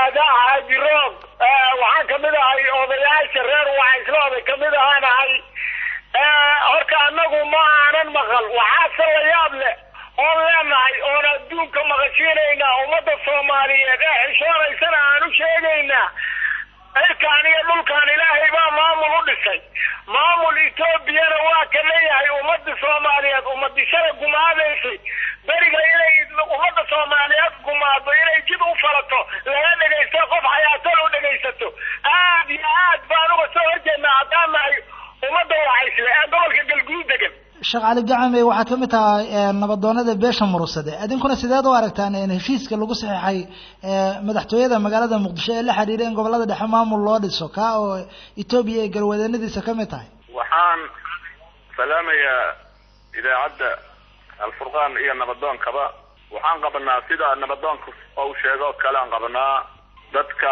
yidhaahdaa Xaaji Roog. Waxaan kamid ahay odayaasha reer Wacaysle, oday kamid ahaanahay. Horta annagu ma aanan maqal, waxaase la yaab leh oon leenahay oon adduunka maqashiinaynaa, ummadda Soomaaliyeed ee xishoonaysana aan u sheegaynaa, cirkaan iyo dhulkaan Ilaahay baa maamul u dhisay. Maamul Etoobiyana waa ka leeyahay ummadda Soomaaliyeed, ummadishada gumaadaysay beriga inay ummadda Soomaaliyeed gumaado, inay jid u falato laga dhegaysto, qof xayaatol u dhegaysato. Aad iyo aad baan uga soo horjeednaa haddaan nahay ummadda Wacaysle ee gobolka Galguud degan. Sheekh Cali Gacame, waxaad kamid tahay nabadoonada beesha Murusade. Idinkuna sideed u aragtaan heshiiska lagu saxeexay madaxtooyada magaalada Muqdisho ee la xiriira in gobolada dhexe maamul loo dhiso, kaa oo Etoobiya ay garwadeenadiisa kamid tahay? Waxaan salaamayaa idaacadda Alfurqaan iyo nabadoonkaba. Waxaan qabanaa sida nabadoonka ou sheego kale aan qabanaa. Dadka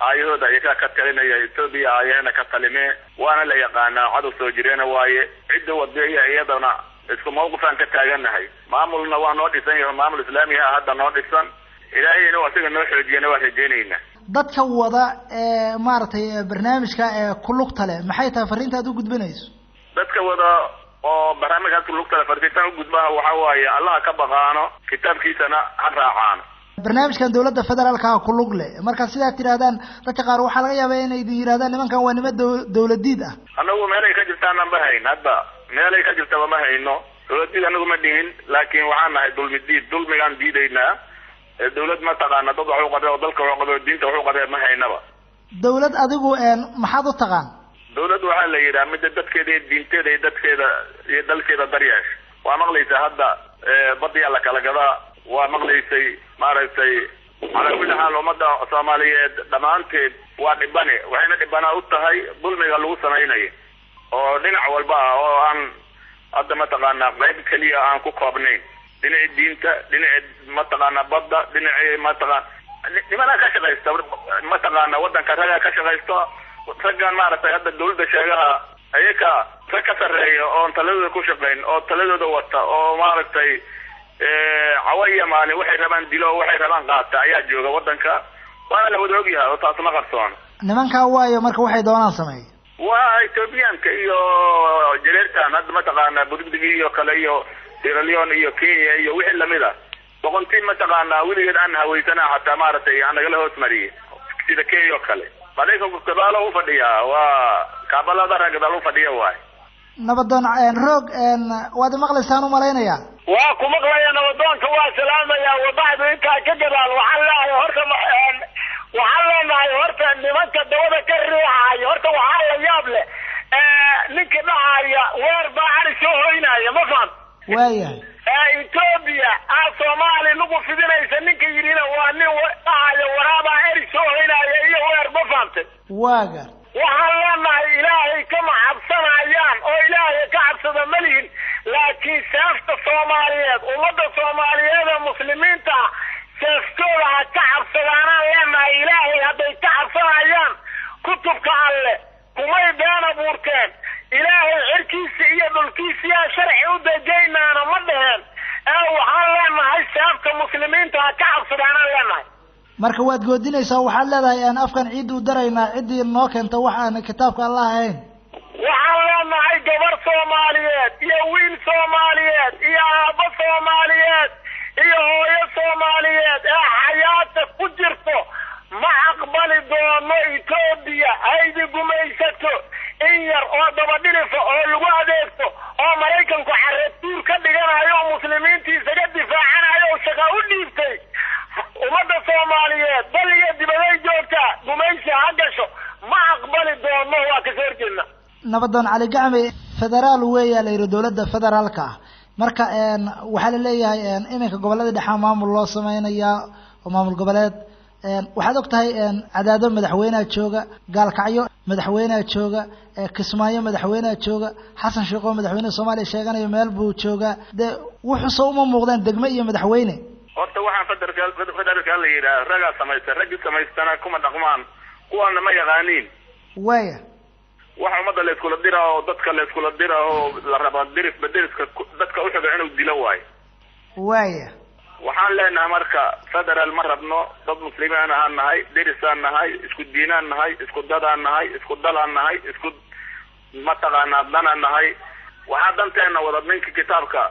aayahooda iyagaa ka talinaya, Etoobiya aayahena ka talime, waana la yaqaanaa, cadow soo jireena waaye. Cidda wadeeya iyadana isku mawqifaan ka taagannahay. Maamulna waa noo dhisan yahay, maamul islaamiha hadda noo dhisan. Ilaahay inuu asiga noo xoojiyana waa rajeynaynaa. Dadka wada ee maaragtay barnaamijka ee ku lugta leh, maxay tahay fariinta aad u gudbinayso? Dadka wada oo barnaamijkaas ku lugta leh, fariintaan u gudbaha waxaa waaye Allaha ka baqaano, kitaabkiisana ha raacaano. Barnaamijkan dawladda federaalka ku lug leh, marka sidaad tidhahdaan dadka qaar waxaa laga yaabaa inay idin yidhahdaan nimankan waa nima dawladiid ah. Anagu meelay ka jirtaana ma hayn, hadda meelay ka jirtaba ma hayno. Dawladiid anagu ma dhihin, laakiin waxaan nahay dulmi diid, dulmigaan diidaynaa. Dawlad ma taqaana dad wax u qabee oo dalka wax u qabee oo diinta wax u qabee ma haynaba. Dawlad adigu maxaad u taqaan? Dawlad waxaa la yidhaha midda dadkeeda iyo diinteeda iyo dadkeeda iyo dalkeeda daryeesha. Waa maqlaysaa hadda badiyaa la kala gadaa, waa maqlaysay maaragtay. Calaa kulli xaal ummadda Soomaaliyeed dhammaanteed waa dhibane, waxayna dhibanaa u tahay dulmiga lagu samaynayo oo dhinac walba ah, oo aan hadda mataqaanaa qayb keliya aan ku koobnayn, dhinacii diinta, dhinacii mataqaanaa badda, dhinacii mataqaan nimanaa ka shaqaysta mataqaana waddanka, raggaa ka shaqaysta, raggan maaragtay hadda dawladda sheegaha ayaka rag ka sarreeya oon taladooda ku shaqayn oo taladooda wata oo maaragtay cawa iyo maalin waxay rabaan dilo, waxay rabaan qaata ayaa jooga waddanka, waana la wada ogyahay oo taas ma qarsoona. Nimankaa waayo marka waxay doonaan sameeya? Waa Ethoobiyaanka iyo jareertan hadda mataqaanaa Burundiga iyo kale iyo Sierra Leone iyo Kenya iyo wixii lamid ah. Boqontii mataqaanaa weligeed aan haweysana xataa maaragtay aan nagala hoos mariyey sida Kenya oo kale. Maraykanku gadaalo u fadhiyaa, waa kaabalada gadaal u fadhiya waay. Nabadoon Roog, waad maqlaysaan umalaynayaa? Waa ku maqlaya nabadoonka, waa salaamayaa. Wabacdu intaa ka gadaal waxaan leeyahay horta, waxaan leenahay horta nimanka dabada ka riixayo, horta waxaa la yaab leh ninka dhahaya weer baa cari soo hoynaya, ma faham? Waayahay. Etoobiya aa Soomaali lagu fidinaysa ninka yidhina waa nin dhahaya waraabaa eri soo hoynaya iyo weer, ma fahamtay? Waaga waxaan leenahay Ilaahay kama cabsanayaan oo Ilaahay ka cabsada ma lihin, laakiin seefta Soomaaliyeed, ummadda Soomaaliyeed ee muslimiinta ah seeftooda ha ka cabsadaanaan leenahay. Ilaahay hadday ka cabsanayaan kutubka Alle kumay been abuurteen. Ilaahay cirkiisa iyo dhulkiisiyaa sharci u dejaynaana ma dheheen. Ee waxaan leenahay seefta muslimiinta ha ka cabsadaanaan leenahay. Marka waad goodinaysaa, waxaad leedahay aan afkan ciidda u daraynaa ciddii noo keenta wax aan kitaabka Allah ahayn. Waxaan leenahay gabar Soomaaliyeed iyo wiil Soomaaliyeed iyo aabbo Soomaaliyeed iyo hooyo Soomaaliyeed ee xayaata ku jirto ma aqbali doono Etoobiya haydi gumaysato in yar oo dabadhilifa oo lagu adeegto oo Maraykanku caratuur ka dhiganayo oo muslimiinta isaga difaacanayo oo shaqa u dhiibtay. Ummadda Soomaaliyeed bal iyo dibaday joogtaa gumaysi ha gasho ma aqbali doono, waa kasoo horjeedna. Nabadoon Cali Gacme, federaal weeyaa la yidhi dawladda federaalka ah. Marka waxaa la leeyahay iminka gobolada dhexaa maamul loo sameynayaa oo maamul goboleed. Waxaad og tahay Cadaado madaxweyneha jooga, Gaalkacyo madaxweyneha jooga, Kismaayo madaxweyneha jooga, Xasan Sheekh oo madaxweyneha Soomaaliya sheeganayo meel buu joogaa. Dee wuxuuse uma muuqdaan degmo iyo madaxweyne. Horta waxaan federaalka la yidhaha raggaa samaysta, raggii samaystana kuma dhaqmaan, kuwaana ma yaqaaniin. Waaya. Waxa ummadda la iskula dira oo dadka la iskula dira oo la rabaa derisba deriska dadka uxiga inuu dilo waayo. Waaya. Waxaan leenahay marka federaal ma rabno, dad muslimiin ahaan nahay, derisaan nahay, isku diinaan nahay, isku dadaan nahay, isku dalaan nahay, isku mataqaanaa danaan nahay. Waxaa danteena wada ninka kitaabka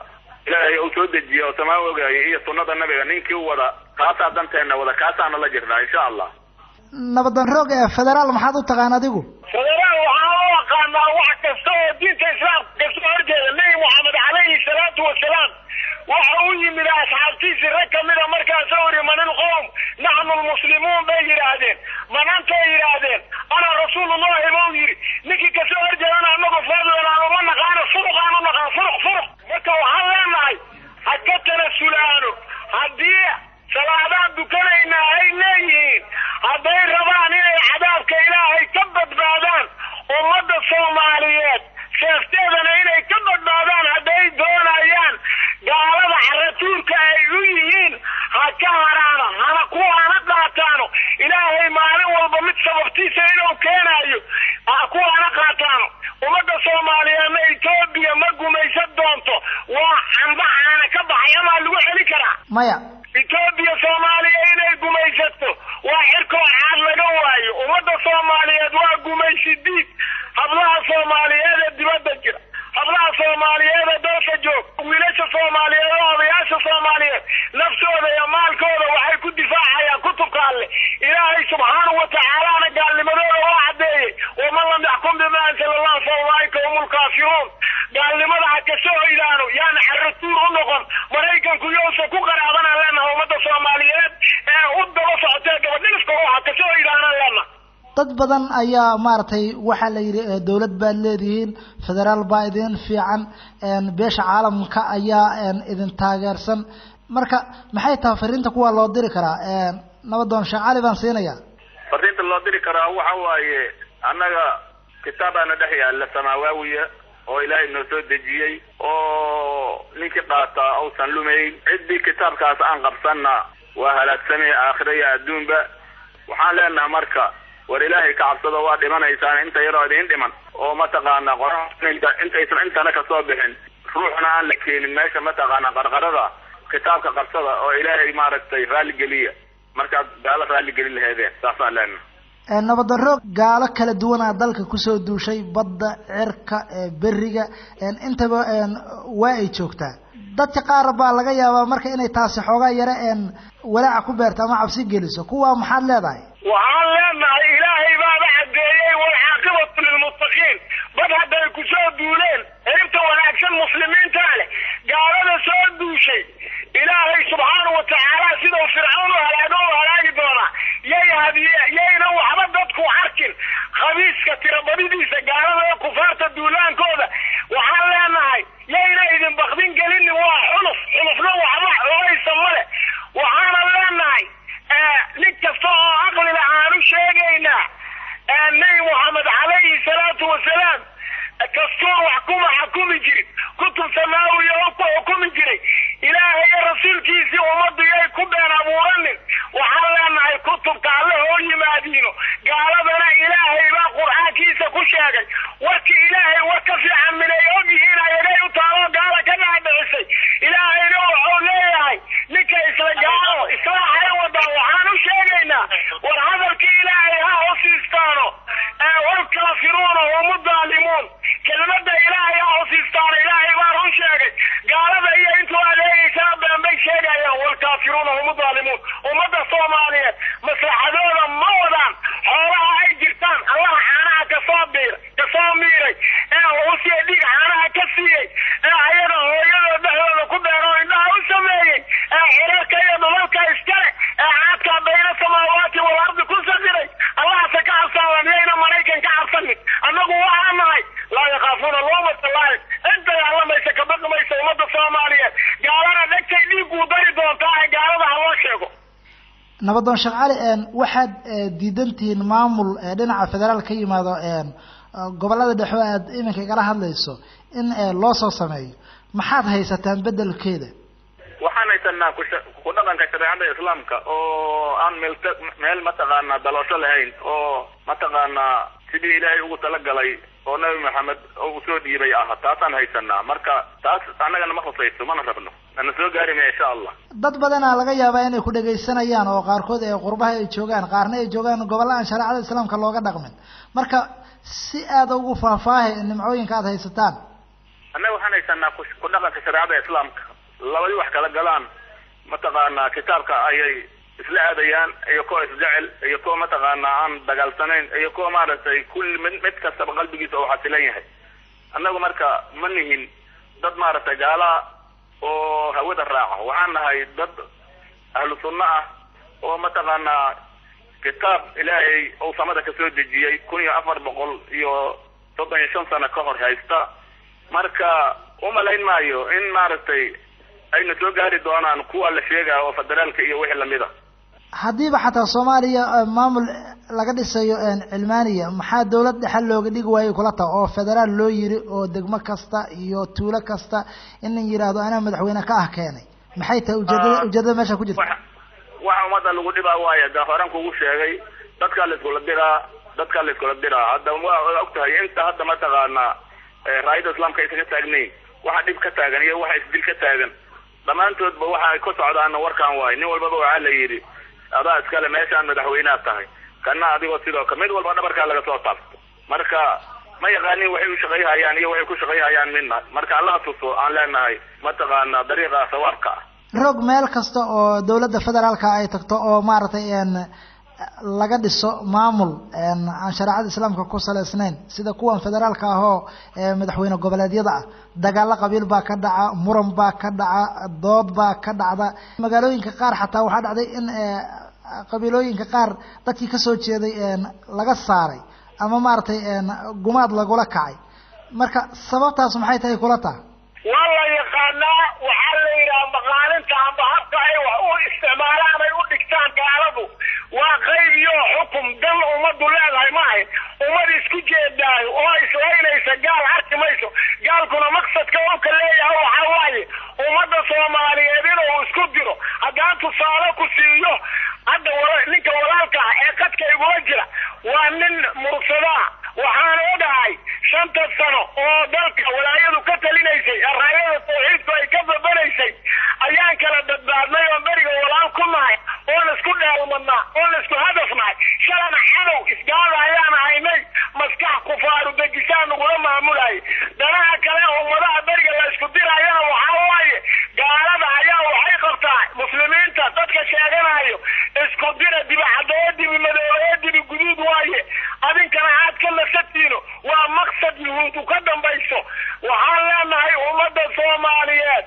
Ilaahay uu soo dejiyey oo samaa ogaayay iyo sunnada nabiga ninkii u wada, kaasaa danteena wada, kaasaana la jirnaa insha Allah. Nabadoon Roog, ee federaal maxaad u taqaan adigu? Federaal waxaan u aqaanaa wax kasta oo diinta islaamka kasoo horjeeda. Nebi Moxamed calayhi salaatu wasalaam waxa uu yimid asxaabtiisii rag kamida, markaasuu yidhi man ilqowm? Naxnu lmuslimuun bay yidhaahdeen. Man antay yidhaahdeen? Ana rasuulullahi buu yidhi. Ninkii kasoo horjeedana anagu fadlan aan uma naqaano, furuq aan u naqaan, furuq furuq. Marka waxaan leenahay ha ka tanasulaano haddii salaadaan dukanaynaa ay leeyihiin, hadday rabaan inay cadaabka Ilaahay ka badbaadaan, ummadda Soomaaliyeed seefteedana inay ka badbaadaan hadday doonayaan, gaalada caratuurka ay u yihiin ha ka haraano, hana kuwaana qaataano. Ilaahay maalin walba mid sababtiisa inuu keenaayo ha kuwaana qaataano. Ummadda Soomaaliyeedna Etoobiya ma gumaysan doonto. Waa camba caana ka baxay amaa lagu celi karaa? Maya. Etoobiya Soomaaliya inay gumaysato waa xirkoo caad laga waayo. Ummadda Soomaaliyeed waa gumaysi diid. Hablaha Soomaaliyeed ee dibadda jira, hablaha Soomaaliyeed ee dalka joog, wiilasha Soomaaliyeed oo odayaasha Soomaaliyeed, naftooda iyo maalkooda waxay ku difaacayaan kutubka Alle. Ilaahay subxaanahu watacaalana gaalnimadooda waa caddeeyey: waman lam yaxkum bima anzala Allah fa ulaa'ika hum lkaafiruun. Gaalnimada ha kasoo hoydaano, yaana caratuur u noqon Maraykanku, yousa ku qaraabanaan leenahay. Ummadda Soomaaliyeed ee u daba socotee gabadhiliska ha kasoo hoydaanaan leenahay. Dad badan ayaa maaragtay waxaa la yidhi dawlad baad leedihiin, federaal baa idin fiican, beesha caalamka ayaa idin taageersan. Marka maxay tahay fariinta kuwa loo diri karaa? Nabadoon Sheekh Cali baan siinaya. Fariinta loo diri karaa waxa waaye, annaga kitaabaana dhex yaalla samaawawiya oo Ilaahay noo soo dejiyey, oo ninkii qaataa uusan lumayn. Ciddii kitaabkaas aan qabsanna waa halaagsamay aakhira iyo adduunba. Waxaan leenahay marka, war Ilaahay ka cabsado, waa dhimanaysaan inta yaroo idin dhiman, oo mataqaanaa qoraxda intaysan intana kasoo bixin, ruuxna aan la keenin meesha mataqaanaa qarqarada. Kitaabka qabsada oo Ilaahay maaragtay raalligeliya markaad gaalo raalligelin laheedeen, saasaan leenahay. Nabadoon Roog, gaalo kala duwanaa dalka kusoo duushay, badda, cirka, beriga, intaba waa ay joogtaa. Dadka qaar baa laga yaabaa marka inay taasi xoogaa yare walaaca ku beerto ama cabsi geliso. Kuwa maxaad leedahay? Waxaan leenahay Ilaahay baaba caddeeyey: waalcaaqibatu lilmuttaqiin. Bad hadday kusoo duuleen, ciribta wanaagsan muslimiintaa leh. Gaalada soo duushay Ilaahay subxaanahu watacaala sidau Fircawn u halaago u halaagi doonaa. Yay hadiye yayna waxba dadku arkin khabiiska tirabadidiisa gaalada ee kufaarta duulaankooda. Waxaan leenahay yayna idin bakdin gelinin, waa xuluf, xulufna waxba culaysa male. Waxaana leenahay nin kasta oo aqlila aanu sheegaynaa, Nebi Moxamed calayhi salaatu wasalaam dastuur wax kuma xukumi jirin, kutub samaawiya oo ku xukumi jiray. Ilaahay iyo rasuulkiisii ummaddu yay ku been abuuranin. Waxaan leenahay kutubka Alle hoo yimaadiino. Gaaladana Ilaahay baa Qur'aankiisa ku sheegay. Warkii Ilaahay war ka fiican minay og yihiin ayagay u taalo gaala ka dhaadhicisay. Ilaahayna wuxuu leeyahay ninka isla gaalo islaaxay wadaan. Waxaan u sheegaynaa, war hadalkii Ilaahay ha hosiistaano: walkaafiruuna hum daalimuun. Kelmadda Ilaahay ha hosiistaano. Ilaahay baa run sheegay, gaalada iyo intuu adeegaysana been bay sheegayaan. Walkaafiruuna hum daalimuun. Ummadda Soomaaliyeed maslaxadooda ma wadaan. Xoolaha ay jirtaan Allaha caanaha kasoo biir kasoo miiray ee usiya dhiig caanaha ka siiyey, ee ayaga hooyadooda dhexdooda ku beero indhaha u sameeyey, ee cirarka iyo dhulalka iskale, ee caadka bayna samaawaati wal ardi ku saqiray, Allahase ka cabsaadan, yayna Maraykan ka cabsanin. Annagu waxaa nahay laa yakhaafuuna lawmata laa'im. Cid dagaalamaysa ka baqi maysa ummadda Soomaaliyeed. Gaalana dhegtay dhiigguu dari doontaa ee gaalada ha loo sheego. Nabadoon Sheekh Cali, waxaad diidantihiin maamul dhinaca federaal ka yimaado gobollada dhexe oo aad iminka igala hadlayso in loo soo sameeyo. Maxaad haysataan bedelkeeda? Waxaan haysanaa ku dhaqanka shareecada islaamka oo aan meel meel mataqaanaa daloosho lahayn, oo mataqaanaa sidii Ilaahay ugu talagalay oo Nabi Maxamed uu soo dhiibay ah, taasaan haysanaa. Marka taas annagana ma khusayso, mana rabno, ana soo gaarima insha Allah. Dad badanaa laga yaabaa inay ku dhegaysanayaan oo qaarkood ee qurbaha ay joogaan, qaarna ay joogaan gobolla aan shareecada islaamka looga dhaqmin. Marka si aada ugu faahfaahi nimcooyinka aada haysataan. Annaga waxaan haysanaa ku dhaqanka shareecada islaamka. Labadii wax kala galaan mataqaanaa kitaabka ayay isla aadayaan, iyo kuwa isjecel, iyo kuwa mataqaanaa aan dagaalsanayn, iyo kuwa maaragtay kulli mid kastaba qalbigiisa uu xasilan yahay. Annagu marka ma nihin dad maaragtay gaalaa oo hawada raaca. Waxaan nahay dad ahlu sunno ah oo mataqaanaa kitaab ilaahay uu samada kasoo dejiyey 1435 sano ka hor haysta. Marka umalayn maayo in maaragtay ayna soo gaari doonaan kuwa la sheegaya oo federaalka iyo wixii lamid a. Haddiiba xataa Soomaaliya maamul laga dhisayo cilmaaniya, maxaa dawlad dhexe looga dhigi waayey kula taha oo federaal loo yiri oo degmo kasta iyo tuulo kasta in nin yidhaahdo anaa madaxweyne ka ah keenay? Maxay tahay ujeedada meesha ku jirta? Waxa ummadda lagu dhibaa waayo da horan kugu sheegay, dadkaa la iskula diraa, dadkaa la iskula diraa. Hadda waa og tahay inta hadda mataqaanaa raayada islaamka aysan ka taagnayn, waxa dhib ka taagan iyo waxa isdil ka taagan dhammaantoodba waxa ay ku socdaana warkaan waayo. Nin walbaba waxaa la yidhi adaa iskale meeshaan madaxweyneha tahay, kana adigoo sidoo kale mid walba dhabarkaa laga soo taabto. Marka ma yaqaanin waxay u shaqayhayaan iyo waxay ku shaqayhayaan midna. Marka allaha tuso aan leenahay mataqaanaa dariiqa sawaabka ah. Roog meel kasta oo dawladda federaalka ay tagto oo maaragtay laga dhiso maamul aan shareecada islaamka ku salaysnayn sida kuwan federaalka ah oo madaxweyne goboleedyada ah, dagaalo qabiil baa ka dhaca, muran baa ka dhaca, dood baa ka dhacda. Magaalooyinka qaar xataa waxaa dhacday in qabiilooyinka qaar dadkii kasoo jeeday laga saaray ama maaragtay gumaad lagula kacay. Marka sababtaas maxay tahay kula taha? Waa la yaqaanaa, waxaa la yidhaha maqaalinta amba habka ay wax u isticmaalaan ay u dhigtaan gaaladu waa qayb iyo xukum. Dal ummaddu leedahay ma ahayn ummad isku jeedaayo oo islaynaysa, gaal arki mayso. Gaalkuna maqsadka uu ka leeyahay waxaa waaye ummadda Soomaaliyeed inuu isku diro. Haddaan tusaale ku siiyo, hadda ninka walaalka ah ee qadka igula jira waa nin mursadaa. Waxaan ogahay 5 sano oo dalka walaayadu ka talinaysay ee raayada tawxiidku ay ka babanaysay ayaan kala badbaadnay oon beriga walaal ku nahay oon isku dheelmadnaa oon isku hadafnahay. Shalana cadow isgaada ayaan haynay, maskax kufaaru dejisaan nagula maamulayay. Danaha kale ummadaha beriga la isku dirayana waxaa waaye gaalada ayaa waxay qabtaa muslimiinta dadka sheeganayo isku dira, dibi cadoo, dibi madoobe, dibi guduud waaye, adinkana aad ka nasatiino. Waa maqsad yuhuud u ka dambayso. Waxaan leenahay ummadda Soomaaliyeed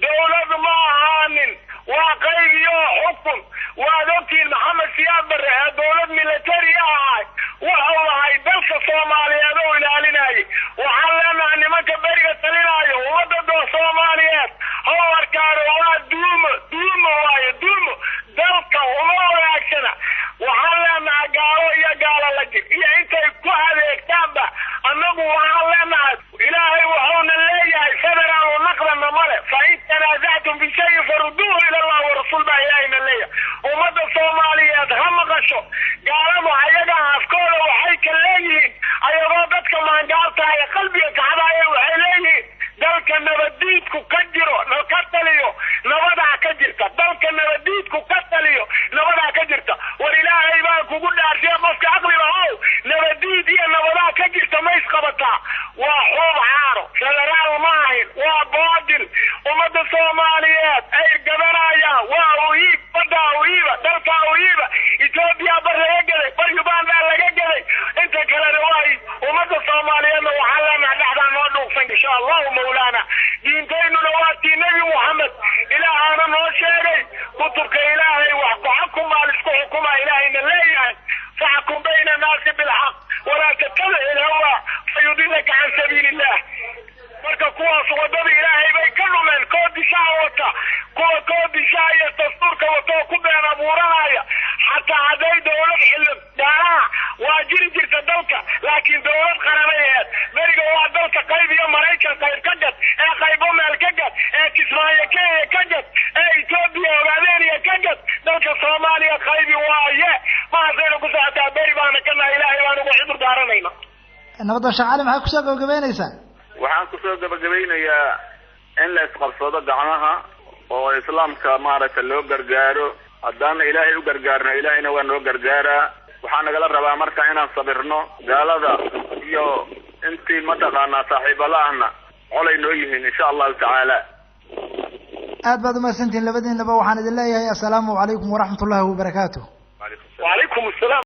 dawlad ma ahaanin, waa qayb iyo xukun. Waad ogtihiin Maxamed Siyaad Barre ee dawlad military ahay wuxuu ahay dalka Soomaaliyeed oo ilaalinayay. Waxaan leenahay nimanka beriga talinaayo ummadda Soomaaliyeed haw arkaano waa duumo, duumo waaye, duumo dalka uma wanaagsana. Waxaan leenahay gaalo iyo gaalo la jir iyo intay ku adeegtaanba, annagu waxaan leenahay ilaahay wuxuuna leeyahay federaal naqdana male, fa in tanaasactum fi shayin faruduuhu ila Allah warasuul baa ilaahayna leeyahay. Ummadda Soomaaliyeed ha maqasho, gaaladu ayaga afkooda waxay ka leeyihiin ayagoo dadka maangaabta ee qalbiga kacdaaya waxay leeyihiin dalka nabadiidku ka jiro ka taliyo, nabadaa ka jirta. Dalka nabadiidku ka taliyo, nabadaa ka jirta. War ilaahay baan kugu dhaarsiya qofka aqliba ow, nabadiid iyo nabadaa ka jirta ma isqabataa? Waa xuub caaro, federaal ma ahin, waa baadil. Ummadda Soomaaliyeed ay gadanayaan waa uhiib, baddaa uhiiba, dalkaa uhiiba. Etoobiya bar laga gaday, bar Uganda laga gaday, inta kalena waa ummadda Soomaaliyeedna waxaa leenahay dhexdaa noo dhuuqsan insha allahu mawlaana. Diintaynuna waa tii Nebi Muxamed, ilaahaana noo sheegay kutubka ilaahay wax ku xakum baa laisku xukuma. Ilaahayna leeyahay faxkum bayna annaasi bilxaq walaa tattabic ilhawa fayudilaka can sabiili illah. Marka kuwaas wadada ilaahay bay ka dhumeen, koo dishaha wata, kuwa koo dishaha iyo dastuurka wata oo ku been abuuranaya. Xataa hadday dawlad xilib gaalaha waa jiri jirta dalka, laakiin dawlad qaranay aheed. Beriga waa dalka qayb iyo Maraykan qayb ka gad, ee qaybo meel ka gad, ee Kismaayo Kenya ka gad, ee Etoobiya Ogaadeniya ka gad, dalka Soomaaliya qaybi waaye. Maasayna ku socotaa, beri baana ka nahay, ilaahay baan ugu cudur daaranayna. Nabadoon Sheekh Cali, maxaa kusoo gabagabeynaysaa? Waxaan kusoo gabagabaynayaa in la isqabsado gacmaha oo islaamka maaragtay loo gargaaro. Haddaana ilaahay u gargaarno, ilaahayna waa noo gargaaraa. Waxaa nagala rabaa marka inaan sabirno. Gaalada iyo intii mataqaanaa saaxiibala ahna colay noo yihiin, insha allahu tacaala. Aad baad umahadsantihiin labadiinaba. Waxaan idin leeyahay assalaamu calaykum waraxmat ullahi wabarakaatu. Wacalaykum asalaam.